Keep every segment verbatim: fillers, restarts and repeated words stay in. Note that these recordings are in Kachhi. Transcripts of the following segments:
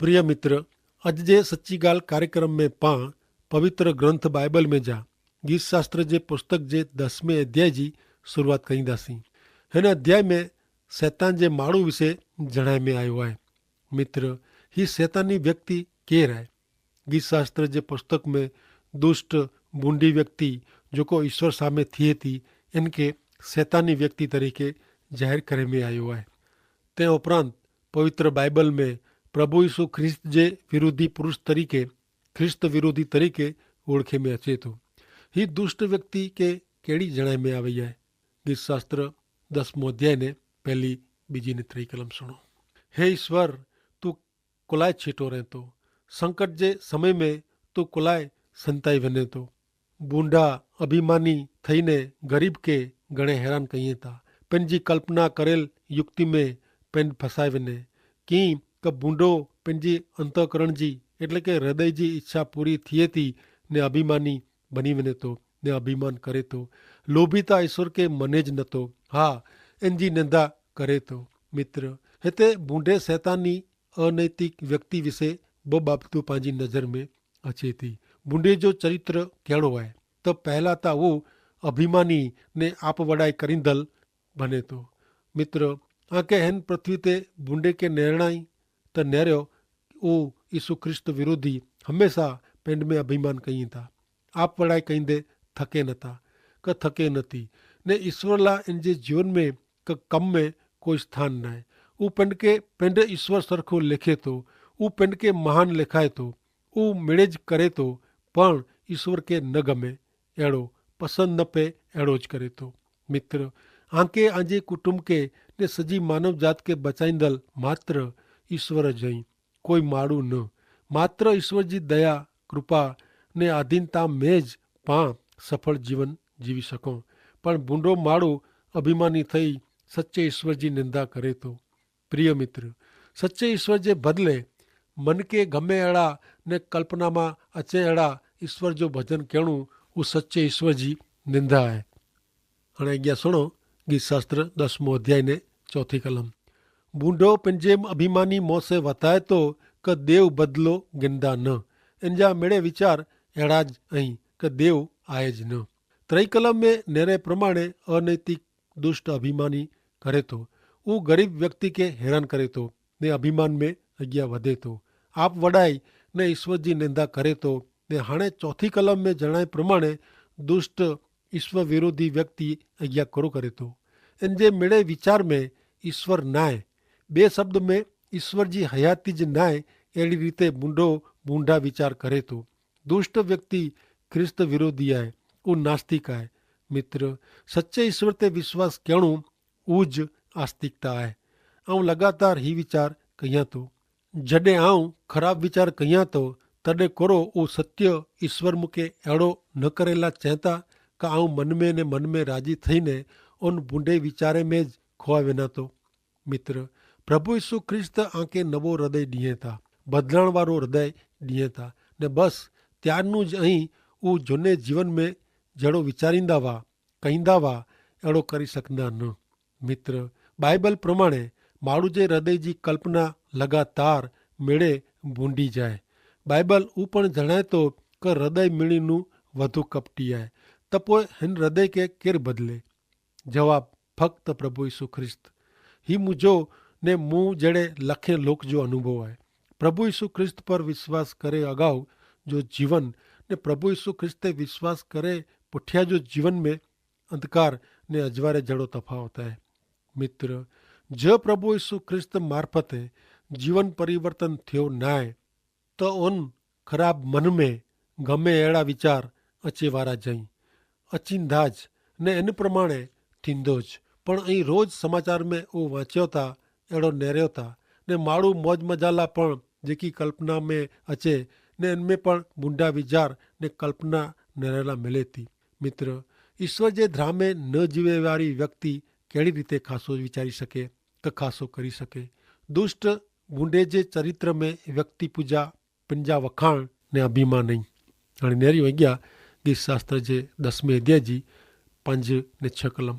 પ્રિય મિત્ર, અજ જે સચ્ચી ગાલ કાર્યક્રમ મેં પાં પવિત્ર ગ્રંથ બાઈબલ મેં જા ગીતશાસ્ત્ર જે પુસ્તક જે દસમે અધ્યાય જી શરૂઆત કરીંદા સી. હેન અધ્યાય મેં સૈતાન જે માળુ વિશે જણાય મેં આયો હૈ. મિત્ર, હી સૈતાની વ્યક્તિ કેર હૈ? ગીતશાસ્ત્ર જે પુસ્તક મેં દુષ્ટ બૂંડી વ્યક્તિ જોકો ઈસ્વર સામે થિયે તી, એનકે સૈતાની વ્યક્તિ તરીકે જાહેર કરે મેં આયો હૈ. તે ઉપરાંત પવિત્ર બાઈબલ મેં પ્રભુ ઈસુ ખ્રિસ્ત જે વિરોધી પુરુષ તરીકે, ખ્રિસ્ત વિરોધી તરીકે ઓળખે મેં અચે તો. હી દુષ્ટ વ્યક્તિ કે કેડી જણાય મેં આવે હૈ? ગીતશાસ્ત્ર દસમો અધ્યાય ને પહેલી બીજી ને ત્રિકલમ સુણો. હે ઈસ્વર, તું કોલાએ છીટો રહેતો? સંકટ જે સમય મેં તું કોલાએ સંતાઈ વને તો? બૂંડા અભિમાની થઈને ગરીબ કે ઘણે હેરાન કહિએ તા. પેનજી કલ્પના કરેલ યુક્તિ મેં પેન ફસાઈ વને. કિંક ભૂંડો પેનજી અંતકરણ જી એટલે કે હૃદય જી ઇચ્છા પૂરી થિયે તી ને અભિમાની બની વને તો, ને અભિમાન કરે તો. લોભી તા ઈસ્વર કે મને જ નતો. હા, એનજી નિંદા કરે તો. મિત્ર, હેતા ભૂંડે સૈતાની અનૈતિક વ્યક્તિ વિશે બહ બાબતો પાંજી નજર મેં અચે તી. ભૂંડે જો ચરિત્ર કહેણો હૈ, તો પહેલા તા વો અભિમાની ને આપ વડાઈ કરીંદલ ભને તો. મિત્ર, આંકે હેન પૃથ્વી તે ભૂંડે કે નેરણાઈ તો નેર્યો, વો ઈસુ ખ્રિસ્ત વિરોધી હમેંસા પેંડ મેં અભિમાન કહીં તા, આપ વડાઈ કહીં દે થકે નતા, કે થકે નથી. ને ઈસ્વર લા એન જે જીવન મેં કે કમ મેં કોઈ સ્થાન નાય. ઉપ પેંડ કે પેંડ ઈસ્વર સરખો લેખે તો, ઉપ પેંડ કે મહાન લેખાય તો, ઉપ મેળે જ કરે તો, પણ ઈસ્વર કે ન ગમે એડો, પસંદ ન પે એડો જ કરે તો. મિત્ર, આંકે આજે કુટુંબ કે ને સજી માનવ જાત કે બચાઈંદલ માત્ર ઈસ્વર જ અહીં. કોઈ માડું ન, માત્ર ઈસ્વર જી દયા, કૃપા ને આધીનતા મેં જ પાં સફળ જીવન જીવી શકો. પણ ભૂંડો માડું અભિમાની થઈ સચ્ચે ઈસ્વર જી નિંદા કરે તો. પ્રિય મિત્ર, સચ્ચે ઈસ્વર જે બદલે મન કે ગમે એડા ને કલ્પનામાં અચે એડા ઈસ્વર જો ભજન કહેણું ઉસ સચ્ચે ઈસ્વર જી નિંદા હૈ. અણે અગિયા સુણો, ગીતશાસ્ત્ર દસમો અધ્યાય ને ચોથી કલમ. બૂંડો પંજેમ અભિમાની મોસે વતાય તો કે દેવ બદલો ગિંદા ન. એન જા મેળે વિચાર એડા જ અહીં કે દેવ આય જ ન. ત્રય કલમ મેં નેરે પ્રમાણે અનૈતિક દુષ્ટ અભિમાની કરે તો, ઉં ગરીબ વ્યક્તિ કે હેરાન કરે તો, ને અભિમાન મેં અગિયા વધે તો, આપ વડાઈ ને ઈસ્વર જી નિંદા કરે તો. ને હાણે ચોથી કલમ મેં જણાય પ્રમાણે દુષ્ટ ઈસ્વર વિરોધી વ્યક્તિ અગિયા કરો કરે તો. એન જે મેળે વિચાર મેં ઈસ્વર નાય, બે શબ્દ મેં ઈસ્વર જી હયાતી જ નાય, એડી રીતે બૂંડો બૂંડા વિચાર કરે તો. દુષ્ટ વ્યક્તિ ખ્રિસ્ત વિરોધી આય, ઉં નાસ્તિક આય. મિત્ર, સચ્ચે ઈસ્વર તે વિશ્વાસ કહેણું ઉજ આસ્તિકતા આય. આઉં લગાતાર હી વિચાર કહિયા તો, જડે આઉં ખરાબ વિચાર કહિયા તો, તદે કોરો ઉં સત્ય ઈસ્વર મુકે એડો ન કરેલા ચેતા? કા આઉં મનમે ને મનમે રાજી થઈને ઉન બૂંડે વિચારે મેં જ ખોવા વેના તો? મિત્ર, પ્રભુ ઈસુ ખ્રિસ્ત આંકે નવો હૃદય દિયે થા, બદલાણ વારો હૃદય દિયે થા. ને બસ ત્યારનું જ અહીં ઉં જોને જીવન મેં જેડો વિચારીંદા વા, કહીંદા વા, એડો કરી સકંદા ન. મિત્ર, બાઈબલ પ્રમાણે માડૂ જે હૃદય જી કલ્પના લગાતાર મેળે ભૂંડી જાય. બાઈબલ ઉપણ જણાયતો કે હૃદય મેળીનું વધુ કપટી આય. તપો હેન હૃદય કે કેર બદલે? જવાબ ફક્ત પ્રભુ ઈસુ ખ્રિસ્ત. હી મુજો ને મું જેડે લખે લોક જો અનુભવ હૈ. પ્રભુ ઈસુ ખ્રિસ્ત પર વિશ્વાસ કરે અગાઉ જો જીવન ને પ્રભુ ઈસુ ખ્રિસ્તે વિશ્વાસ કરે પુઠ્યા જો જીવન મેં અંધકાર ને અજવારે જેડો તફાવત હૈ. મિત્ર, જે પ્રભુ ઈસુ ખ્રિસ્ત મારફતે જીવન પરિવર્તન થયો નાય, તો ઉન ખરાબ મન મેં ગમે એડા વિચાર અચેવારા જઈ અચિંધા જ ને એન પ્રમાણે થીંદો જ. પણ અહીં રોજ સમાચાર મેં ઉં વાંચ્યો તા એડો નેર્યો તા, ને માડૂ મોજ મજાલા પણ જેકી કલ્પના મેં અચે, ને એન મેં પણ બુંડા વિચાર ને કલ્પના નેરેલા મેલે તી. મિત્ર, ઈસ્વર જે ધ્રામે ન જીવેવારી વ્યક્તિ કેડી રીતે ખાસો વિચારી શકે કે ખાસો કરી શકે? દુષ્ટ ભૂંડે જે ચરિત્ર મેં વ્યક્તિ પૂજા પંજા વખાણ ને અભિમાન નહીં. અને નેરી વૈ ગ્યા ગીત શાસ્ત્ર જે દસમે અધ્યાય જી પંજ ને છ કલમ.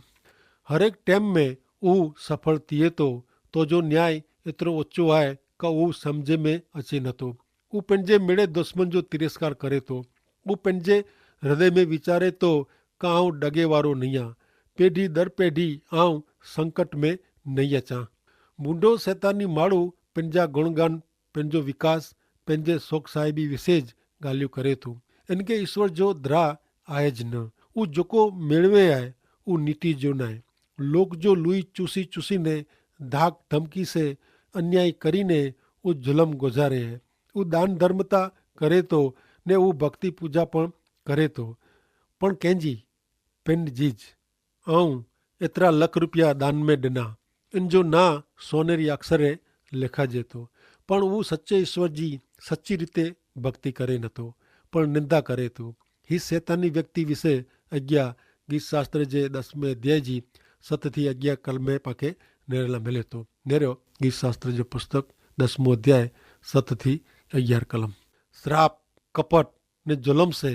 હરેક ટેમ મેં ઉહ સફળ થિયે તો, તો જો ન્યાય એતરો ઓછો આય કે ઉહ સમઝે મેં અચે નતો. ઉહ પહને મેળે દુશ્મન જો તિરસ્કાર કરે તો. ઉહ પહને હૃદય મેં વિચારે તો કે આઉં ડગે વારો નહિયા. પેઢી દર પેઢી આઉં સંકટ મેં નહિયા ચા. બુંડો સૈતાની માળું પહને ગુણગાન, પહને વિકાસ, પહને સોખ સાહેબી વિશે જ ગાલિયું કરે તો. એન કે ઈસવર જો દ્રા આય જ ન. ઉહ જોકો મેળવે આય ઉહ નીતિ જો નાય. લોક જો લુઈ ચૂસી ચૂસી ને ધાક ધમકી સે અન્યાય કરી ને ઉહ જુલમ ગોઝારે હૈ. ઉહ દાન ધર્મતા કરે તો ને ઉહ ભક્તિ પૂજા પણ કરે તો. પણ કૈંજી? પહને જી જ. અઉં એતરા લખ રૂપિયા દાન મેં ડેના. અન જો ના સોનેરી અક્ષરે લેખા જેતો. પણ ઉહ સચ્ચે ઈસવર જી સચ્ચી રીતે ભક્તિ કરે નતો, પણ નિંદા કરે તો. હી સૈતાની વ્યક્તિ વિશે અજ્ઞા ગીત શાસ્ત્ર જે દસમે અધ્યાય જી સત થી અજ્ઞા કલમે પાકે નેરેલા મેલે તો. નેરો ગીત શાસ્ત્ર જે પુસ્તક દસમો અધ્યાય સત થી અજ્ઞા કલમ. શ્રાપ, કપટ ને જુલમ સે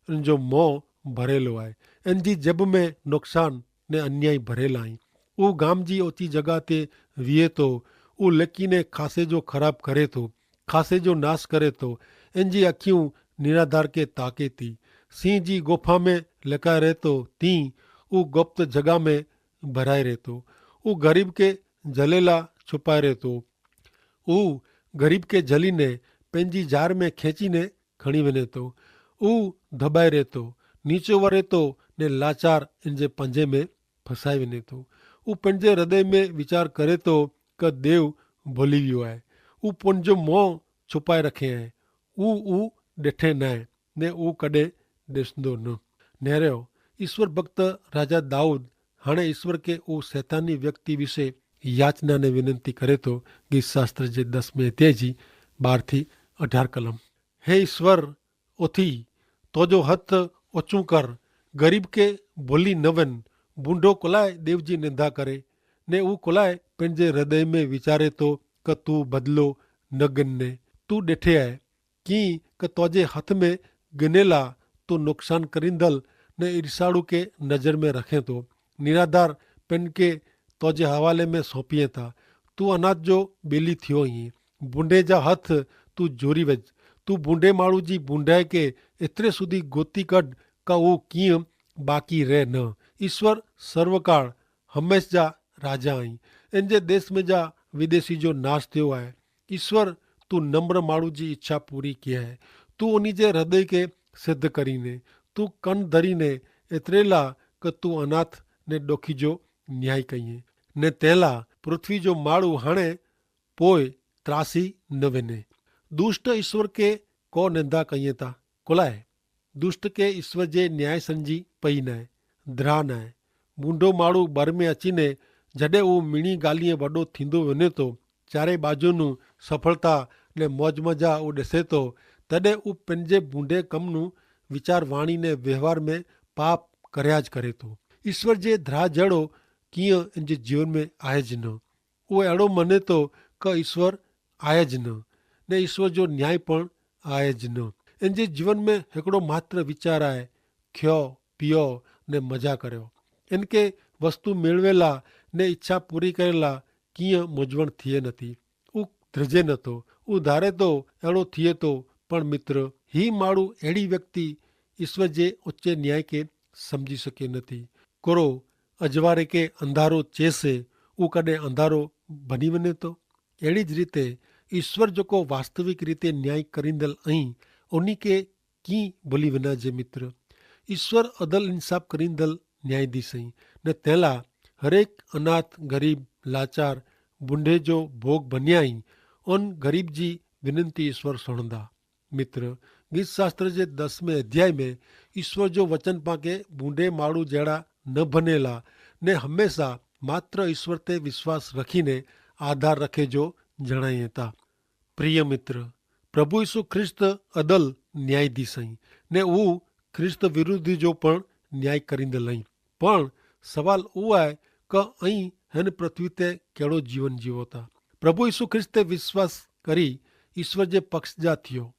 અન જો મોં ભરેલો આય. અન જી જેબ મેં નુકસાન ને અન્યાય ભરેલા આય. ઉહ ગામ જી ઓચી જગા તે વિયે તો. ઉહ લેકીને ખાસે જો ખરાબ કરે તો, ખાસે જો નાસ કરે તો. અન જી અખ્યું નિરાધાર કે તાકે તી. સિંહ જી ગોફા મેં લેકાય રહેતો તી. ઉહ ગોપ્ત જગા મેં ભરાય રહેતો. ઉહ ગરીબ કે જલેલા છુપાય રહેતો. ઉહ ગરીબ કે જલી ને પહને જાર મેં ખેંચી ને ખણી વેને તો. ઉહ ધબાઈ રહેતો, નીચો વરેતો ને લાચાર એન જે પંજે મેં ફસાઈ વેને તો. ઉહ પહને હૃદય મેં વિચાર કરે તો કે દેવ ભોલી વ્યો આય. ઉહ પહને મોં છુપાઈ રખે આય. ઉહ ઉહ ડેઠે નાય ને ઉહ કડે ડેસદો ન. નેરેઓ ઈસવર ભક્ત રાજા દાઉદ હણે ઈસવર કે ઉહ સૈતાની વ્યક્તિ વિશે યાચના ને વિનંતી કરે તો. ગીત શાસ્ત્ર જે દસમે તેજી બાર થી અઢાર કલમ. હે ઈસ્વર, ઓથી તોજો હત ઓછું કર. ગરીબ કે ભોલી નવન. ભૂંડો કોલાએ દેવજી નિંદા કરે, ને ઉં કોલાએ પેનજે હૃદય મેં વિચારે તો કે તું બદલો ન ગિનને. તું દેઠે આય કિંકે તોજે હત મેં ગિનેલા તું નુકસાન કરીંદલ ને ઈર્ષાળુ કે નજર મેં રખે તો. નિરાધાર પેનકે તોજે હવાલે મેં સોંપિયે તા. તું અનાથ જો બેલી થિયો હી. ભૂંડે જા હથ તું જોરી વજ. તું ભૂંડે માળુ જી ભૂંડાએ કે એતરે સુધી ગોતી કડ કા ઉં કિયા બાકી રહ ન. ઈસ્વર સર્વકાળ હમેંશ જા રાજા અહીં. એન જે દેશ મેં જા વિદેશી જો નાશ થયો આય. ઈસ્વર તું નમ્ર માળુ જી ઇચ્છા પૂરી કિયા હૈ. તું ઉની જે હૃદય કે સિદ્ધ કરી ને તું કન ધરી ને એતરેલા કે તું અનાથ ને ડોખી જો ન્યાય કહિયે. ને તેલા પૃથ્વી જો માળુ હણે પોય ત્રાસી ન વેને. દુષ્ટ ઈસ્વર કે કો નેંધા કહિયે તા કોલાએ? દુષ્ટ કે ઈસ્વર જે ન્યાય સંજી પઈ નાય, દ્રાહ નાય. બૂંડો માળુ બર મેં અચીને જડે ઉં મિણી ગાલિયે વડો થીંદો વેને તો ચારે બાજુનું સફળતા ને મોજમજા ઉં દેસે તો તદે ઉં પેનજે બૂંડે કમનું વિચારવાણી ને વ્યવહાર મેં પાપ કર્યા જ કરે તો. ઈસ્વર જે દ્રાહ જેડો કિયા એનજે જીવન મેં આય જ ન. ઉં એડો મને તો કે ઈસ્વર આય જ ન, ને ઈસ્વર જો ન્યાય પણ આય જ ન. એનજે જીવન મેં હેકડો માત્ર વિચાર આય, ખ્યો, પિયો ને મજા કર્યો. એનકે વસ્તુ મેળવેલા ને ઇચ્છા પૂરી કરેલા કિયા મોજવણ થિયે નથી. ઉં ધ્રજે નતો. ઉં ધારે તો એડો થિયે તો. પણ મિત્ર, હી માળુ એડી વ્યક્તિ ઈસ્વર જે ઓચ્ચે ન્યાય કે સમઝી શકે નથી. કોરો અજવારે કે અંધારો ચેસે ઉં કદે અંધારો ભની વને તો? એડી જ રીતે ઈસ્વર જોકો વાસ્તવિક રીતે ન્યાય કરીંદલ અહીં ઉની કે કિં ભલી વના જે મિત્ર? ઈસ્વર અદલ ઇન્સાફ કરીંદલ ન્યાયાધીશ અહીં. ને તેલા હરેક અનાથ, ગરીબ, લાચાર, બુંડે જો ભોગ ભન્યા અહીં અન ગરીબ જી વિનંતી ઈસ્વર સુણદા. મિત્ર, ગીત શાસ્ત્ર જે દસમે અધ્યાય મેં ઈસ્વર જો વચન પાંકે બુંડે માળુ જેડા ન ભનેલા ને હમેંશા માત્ર ઈસ્વર તે વિશ્વાસ રખીને આધાર રખે જો જણાઈ હતા. પ્રિય મિત્ર, પ્રભુ ઈસુ ખ્રિસ્ત અદલ ન્યાયાધીશ અહીં, ને ઉં ખ્રિસ્ત વિરુદ્ધિ જો પણ ન્યાય કરીંદલ અહીં. પણ સવાલ ઉં આય કે અહીં હેન પૃથ્વી તે કેડો જીવન જીવો તા? પ્રભુ ઈસુ ખ્રિસ્ત તે વિશ્વાસ કરી ઈસ્વર જે પક્ષ જા થિયો.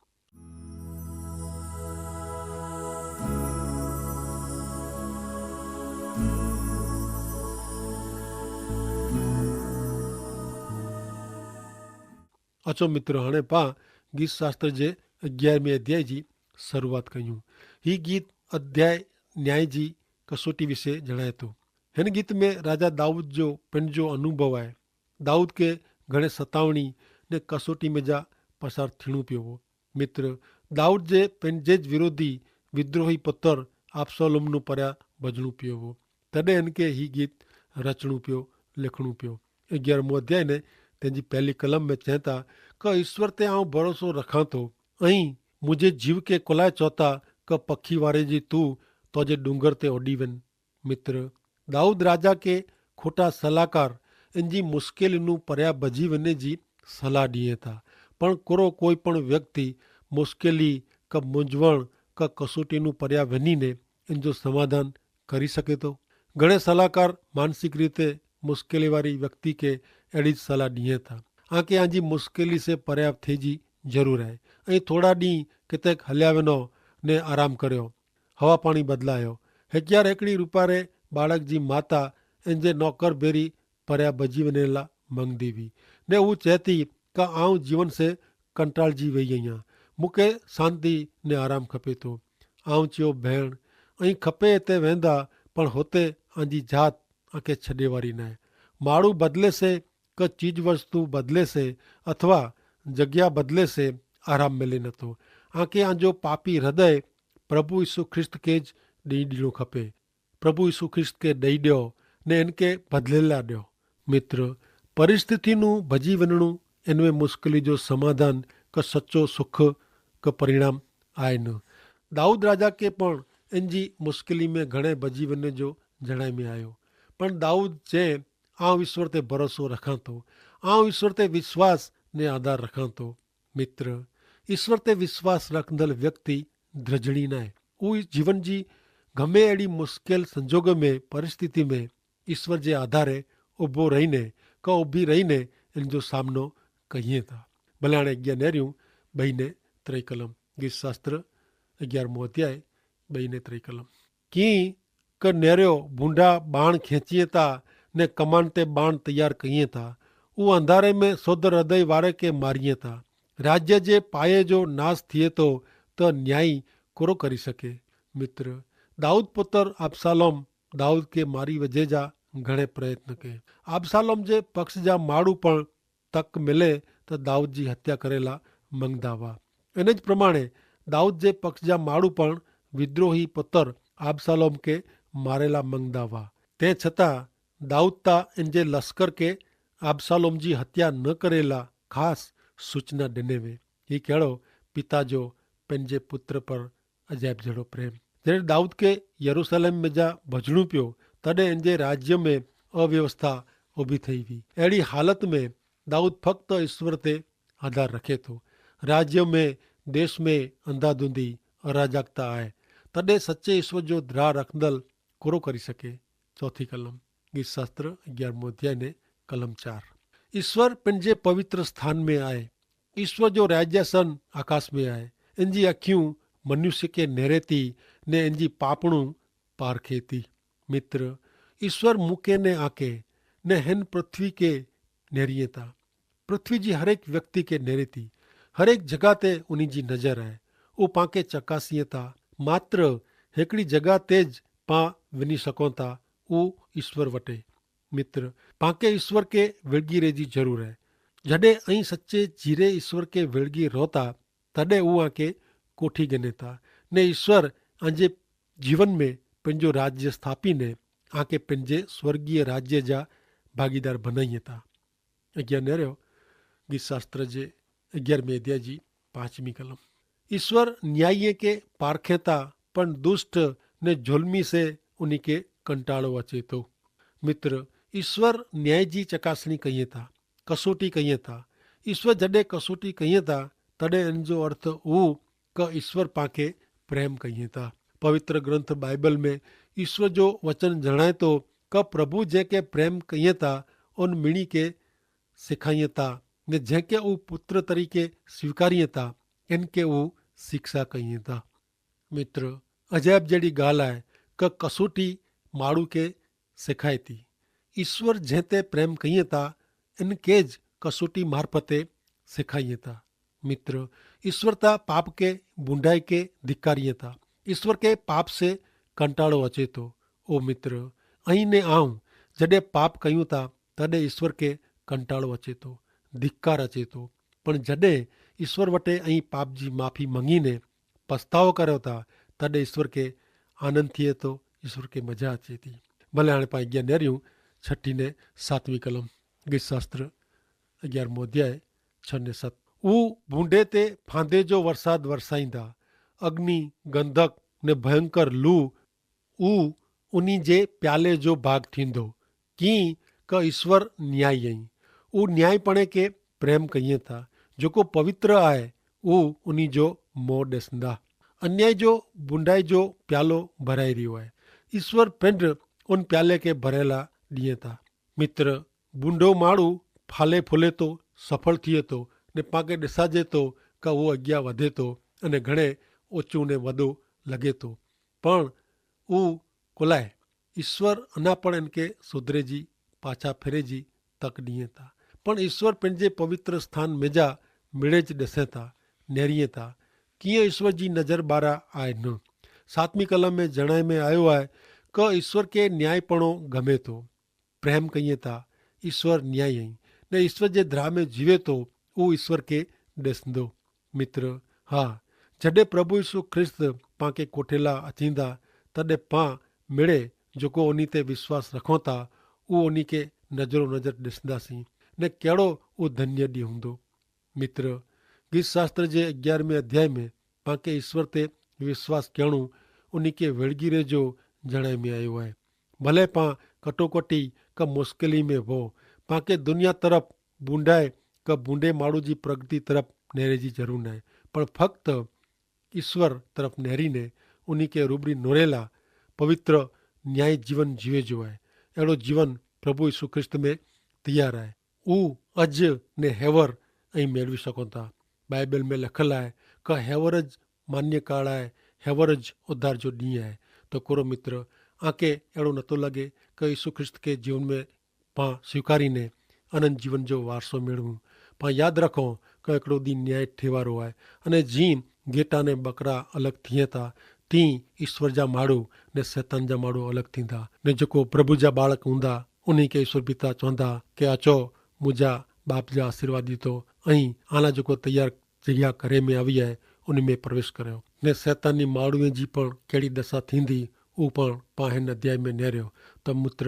અચ્છો મિત્ર, હણે પા ગીત શાસ્ત્ર જે અગિયારમી અધ્યાય જી શરૂઆત કહ્યું. હી ગીત અધ્યાય ન્યાય જી કસોટી વિશે જણાયતો. હેન ગીત મેં રાજા દાઉદ જો પેનજો અનુભવ આય. દાઉદ કે ઘણે સતાવણી ને કસોટી મેં જા પસાર થીણું પ્યો હો. મિત્ર, દાઉદ જે પેનજે જ વિરોધી વિદ્રોહી પત્ર આબ્સાલોમનું પર્યા ભજણું પ્યો હો. તદે એન કે હી ગીત રચણું પ્યો, લેખણું પ્યો. અગિયારમું અધ્યાય ને તેની પહેલી કલમ મેં ચેતા કે ઈસ્વર તે આઉં ભરોસો રખાં તો, અહીં મુઝે જીવ કે કોલાય ચોતા કે પખી વારે જી તું તો જે ડુંગર તે ઓડી વેન. મિત્ર, દાઉદ રાજા કે ખોટા સલાહકાર એનજી મુશ્કેલી નું પર્યા ભજી વેને જી સલાહ દિયે થા. પણ કોરો કોઈ પણ વ્યક્તિ મુશ્કેલી કા મુજવણ કા કસોટી નું પર્યા વેની ને એનજો સમાધાન કરી શકે તો? ઘણે સલાહકાર માનસિક રીતે મુશ્કેલી વારી વ્યક્તિ કે એડી જ સલાહ દિયે થા, આકે આજી મુશ્કેલી સે પર્યા થે જી જરૂર હૈ. અહીં થોડા દી કેતેક હલ્યા વેનો ને આરામ કર્યો, હવા પાણી બદલાયો. હેક્યાર હેકડી રૂપારે બાળક જી માતા એન જે નોકર ભેરી પર્યા ભજી વનેલા મંગ દેવી, ને ઉં ચેતી કા આઉં જીવન સે કંટાળ જી વહી અહિયા, મુકે શાંતિ ને આરામ ખપે તો. આઉં ચ્યો ભેણ, અહીં ખપે તે વેંદા, પણ હોતે આજી જાત આકે છડે વારી નાય. માળું બદલે સે, કે ચીજવસ્તુ બદલે સે, અથવા જગ્યા બદલે સે, આરામ મેલે નતો. આકે આજો પાપી હૃદય પ્રભુ ઈસુ ખ્રિસ્ત કે જ દઈ દીણો ખપે. પ્રભુ ઈસુ ખ્રિસ્ત કે દઈ દ્યો ને એનકે બદલેલા દ્યો. મિત્ર, પરિસ્થિતિનું ભજી વનણું એનવે મુશ્કેલી જો સમાધાન કે સચો સુખ કે પરિણામ આય ન. દાઉદ રાજા કે પણ એનજી મુશ્કેલી મેં ઘણે ભજી વને જો જણાઈ મેં આયો. પણ દાઉદ ચે, આવ ઈસ્વર તે ભરોસો રખાતો, આવ ઈસ્વર તે વિશ્વાસ ને આધાર રખાતો. મિત્ર, ઈસ્વર તે વિશ્વાસ રખંદલ વ્યક્તિ ધ્રજણી નાય. ઉ જીવન જી ગમે એડી મુશ્કેલ સંજોગ મેં પરિસ્થિતિ મેં ઈસ્વર જે આધારે ઉભો રહીને કા ઉભી રહીને એન જો સામનો કહિયે તા. ભલે આણે અજ્ઞા નેર્યું બહીને ત્રય કલમ. ગીત શાસ્ત્ર અગિયારમો અધ્યાય બહીને ત્રય કલમ. કિંક નેર્યો ભૂંડા બાણ ખેંચીએ તા ને કમાન તે બાણ તૈયાર કહિએ તા. ઉ અંધારે મેં સોધર હૃદય વારે કે મારિયે તા. રાજ્ય જે પાયે જો નાસ થિયે તો તો ન્યાયી કોરો કરી શકે? મિત્ર, દાઉદ પુતર આબ્સાલોમ દાઉદ કે મારી વજે જા ઘણે પ્રયત્ન કે આબ્સાલોમ જે પક્ષ જા માડૂ પણ તક મિલે તો દાઉદ જી હત્યા કરેલા મંગદા વા. અને જ પ્રમાણે દાઉદ જે પક્ષ જા માડૂ પણ વિદ્રોહી પતર આબ્સાલોમ કે મારેલા મંગદા વા. તે છતાં દાઉદ તા એન જે લશ્કર કે આબ્સાલોમ જી હત્યા ન કરેલા ખાસ સૂચના દેને વે. હી કહેડો પિતા જો પેન જે પુત્ર પર અજાયબ જેડો પ્રેમ. જેને દાઉદ કે યરૂસલેમ મેં જા ભજણું પ્યો, તદે એન જે રાજ્ય મેં અવ્યવસ્થા ઉભી થઈ વી. એડી હાલત મેં દાઉદ ફક્ત ઈસ્વર તે આધાર રખે તો. રાજ્ય મેં દેશ મેં અંધાધૂંધી અરાજાકતા આય, તદે સચ્ચે ઈસ્વર જો દ્રાહ રખંદલ કોરો કરી શકે? ચોથી કલમ. ગીત શાસ્ત્ર અગિયારમો અધ્યાય ને કલમ ચાર. ઈસ્વર પેનજે પવિત્ર સ્થાન મેં આય. ઈસ્વર જો રાજ્યાસન આકાશ મેં આય. એનજી અખ્યું મનુષ્ય કે નેરેતી ને એનજી પાપણું પારખેતી. મિત્ર, ઈસ્વર મુકે ને આકે ને હેન પૃથ્વી કે નેરિયે તા. પૃથ્વી જી હરેક વ્યક્તિ કે નેરેતી હરેક જગા તે ઉની જી નજર હૈ. ઉપાંકે ચકાસિયે તા માત્ર હેકડી જગા તે જ પા વિની સકોતા. ઉ ઈસ્વર વટે. મિત્ર, પાંકે ઈસ્વર કે વેળગી રહેજી જરૂર હૈ. જડે અહીં સચ્ચે જીરે ઈસ્વર કે વેળગી રોતા તદે ઉઆંકે કોઠી ગનેતા ને ઈસ્વર આંજે જીવન મેં પેનજો રાજ્ય સ્થાપી ને આંકે પેનજે સ્વર્ગીય રાજ્ય જા ભાગીદાર ભનાઈ હતા. અજ્ઞાન રહ્યો ગીત શાસ્ત્ર જે અગિયાર મેં અધ્યાય જી પાંચમી કલમ. ઈસ્વર ન્યાયી કે પારખેતા પણ દુષ્ટ ને જોલમી સે ઉની કે કંટાળો અચેતો. મિત્ર, ઈસ્વર ન્યાય જી ચકાસણી કહિયે તા, કસોટી કહિયે તા. ઈસ્વર જડે કસોટી કહિયે તા તદે એન જો અર્થ ઉ કે ઈસ્વર પાંકે પ્રેમ કહિયે તા. પવિત્ર ગ્રંથ બાઈબલ મેં ઈસ્વર જો વચન જણાયતો કે પ્રભુ જે કે પ્રેમ કહિયે તા ઉન મિણી કે સિખાઈ તા, ને જેંકે ઉં પુત્ર તરીકે સ્વીકારી તા એનકે ઉં શિક્ષા કઈ તા. મિત્ર, અજાયબ જેડી ગાલ આય કે કસોટી માડૂ કે સિખાય તી. ઈસ્વર જેંતે પ્રેમ કઈ તા એનકે જ કસોટી મારફતે સેખાઈ થા. મિત્ર, ઈસ્વર તા પાપ કે ભૂંડાઈ કે ધિક્કારી થા. ઈસ્વર કે પાપ સે કંટાળો અચે તો. ઓ મિત્ર, અહીં ને આઉં જડે પાપ કહ્યું થા, તદે ઈસ્વર કે કંટાળો અચે તો, ધિક્કાર અચે તો. પણ જડે ઈસ્વર વટે અહીં પાપ જી માફી મંગી ને પસ્તાવો કર્યો થા, તદે ઈસ્વર કે આનંદ થિયે તો, ઈસ્વર કે મજા અચે થી. ભલે હાણે પાં અગિયા નેર્યું છઠી ને સાતમી કલમ. ગીતશાસ્ત્ર અગિયારમો અધ્યાય છ ને સત. ઉ ભૂંડે તે ફાંદે જો વરસાદ વરસાઈંદા, અગ્નિ, ગંધક ને ભયંકર લૂ ઉ ઉની જે પ્યાલે જો ભાગ થીંદો. કિંક ઈસ્વર ન્યાયી અહીં. ઉ ન્યાયીપણે કે પ્રેમ કહિયે થા. જોકો પવિત્ર આય ઉ ઉની જો મોં દેસંદા. અન્યાય જો બુંડાઈ જો પ્યાલો ભરાઈ રહ્યો આય. ઈસ્વર પેંડ ઉન પ્યાલે કે ભરેલા દિયે થા. મિત્ર, બુંડો માળુ ફાલે ફુલે તો, સફળ થિયે તો, ને પાંકે દેસાજે તો કે ઉ અગિયા વધે તો, અને ઘણે ઓચું ને વધુ લગે તો. પણ ઉ કોલાએ ઈસ્વર અના પણ એનકે સુધરે જી પાછા ફેરે જી તક દિયે થા. પણ ઈસ્વર પેનજે પવિત્ર સ્થાન મેજા મેળે જ દેસે થા, નેરિયે થા. કિયા ઈસ્વર જી નજર બારા આય ન. સાતમી કલમ મેં જણાય મેં આયો આય કે ઈસ્વર કે ન્યાયીપણો ગમે થો. પ્રેમ કહિયે થા. ઈસ્વર ન્યાયી અહીં, ને ઈસ્વર જે ધ્રાહ મેં જીવે થો ઉ ઈસ્વર કે દેસંદો. મિત્ર, હા, જડે પ્રભુ ઈસુ ખ્રિસ્ત પાંકે કોઠેલા અચીંદા, તદે પાં મેળે જોકો ઉની તે વિશ્વાસ રખો થા ઉ ઉની કે નજરો નજર દેસંદા સી. ને કેડો ઉ ધન્ય દી હુંદો. મિત્ર, ગીતશાસ્ત્ર જે અગિયારમે અધ્યાય મેં પાંકે ઈસ્વર તે વિશ્વાસ કહેણું ઉની કે વેડગીરે જો જણાય મેં આયો હૈ. ભલે પાં કટોકટી કા મુશ્કેલી મેં હો, પાંકે દુનિયા તરફ બુંડાય કા બુંડે માળુ જી પ્રગતિ તરફ નેરે જી જરૂર નાય, પણ ફક્ત ઈસ્વર તરફ નેરી ને ઉની કે રૂબરી નોરેલા પવિત્ર ન્યાયી જીવન જીવે જો હૈ. એડો જીવન પ્રભુ ઈસુ ખ્રિસ્ત મેં તૈયાર હૈ. ઉ અજ ને હેવર અહીં મેળવી શકો થા. બાઈબલ મેં લખલ આય કે હેવર જ માન્ય કાળ આય, હેવર જ ઉદ્ધાર જો દિહ આય. તો કોરો મિત્ર, આંકે એડો નતો લગે કે ઈસુ ખ્રિસ્ત કે જીવન મેં પાં સ્વીકારી ને અનંત જીવન જો વારસો મેળવું? પાં યાદ રખો કે એકડો દિન ન્યાય ઠેવારો આય, અને જીન ગેટા ને બકરા અલગ થિયે થા, તી ઈસ્વર જા માડૂ ને સૈતાન જા માડૂ અલગ થીંદા, ને જોકો પ્રભુ જા બાળક હૂંદા ઉની કે ઈસ્વર પિતા ચોંદા કે અચો મુઝે બાપ જા આશીર્વાદી તો અહીં આલા જોકો તૈયાર જગ્યા કરે મેં આવી હૈ ઉની મેં પ્રવેશ કર્યો. ને સૈતાન ની માડૂએ જી પણ કહેડી દશા થીંદી ઉ પણ પાંહેન અધ્યાય મેં નેર્યો. તો મિત્ર,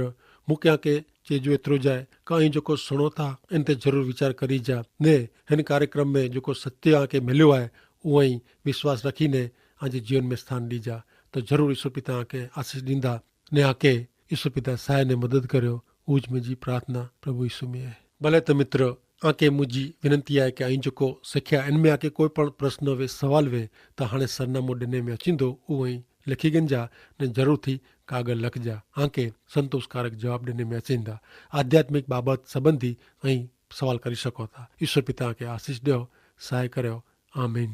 મુકે આકે ચેજુ એતરો જાય કે અહીં જોકો સુણો થા એન તે જરૂર વિચાર કરી જા, ને હેન કાર્યક્રમ મેં જોકો સત્ય આકે મેલ્યો હૈ ઉ અહીં વિશ્વાસ રખી ને આજે જીવન મેં સ્થાન દી જા. તો જરૂર ઈસ્વર પિતા આકે આશીસ દીંદા, ને આકે ઈસ્વર પિતા સહાય ને મદદ કર્યો. ઉજ મેં જી પ્રાર્થના પ્રભુ ઈસ્વ મેં હૈ. ભલે તો મિત્ર, આકે મુજી વિનંતી આય કે અહીં જોકો શક્યા એન મેં આકે કોઈ પણ પ્રશ્ન વે સવાલ વે, તો હાણે સરનામો ડેને મેં અચીંદો ઉ અહીં લખી ગંજા, ને જરૂર થી કાગર લખજા. આકે સંતોષકારક જવાબ ડેને મેં અચીંદા. આધ્યાત્મિક બાબત સંબંધી અહીં સવાલ કરી શકો થા. ઈસ્વર પિતા આકે આશીસ દેવ. સહાય કર્યો. આમીન.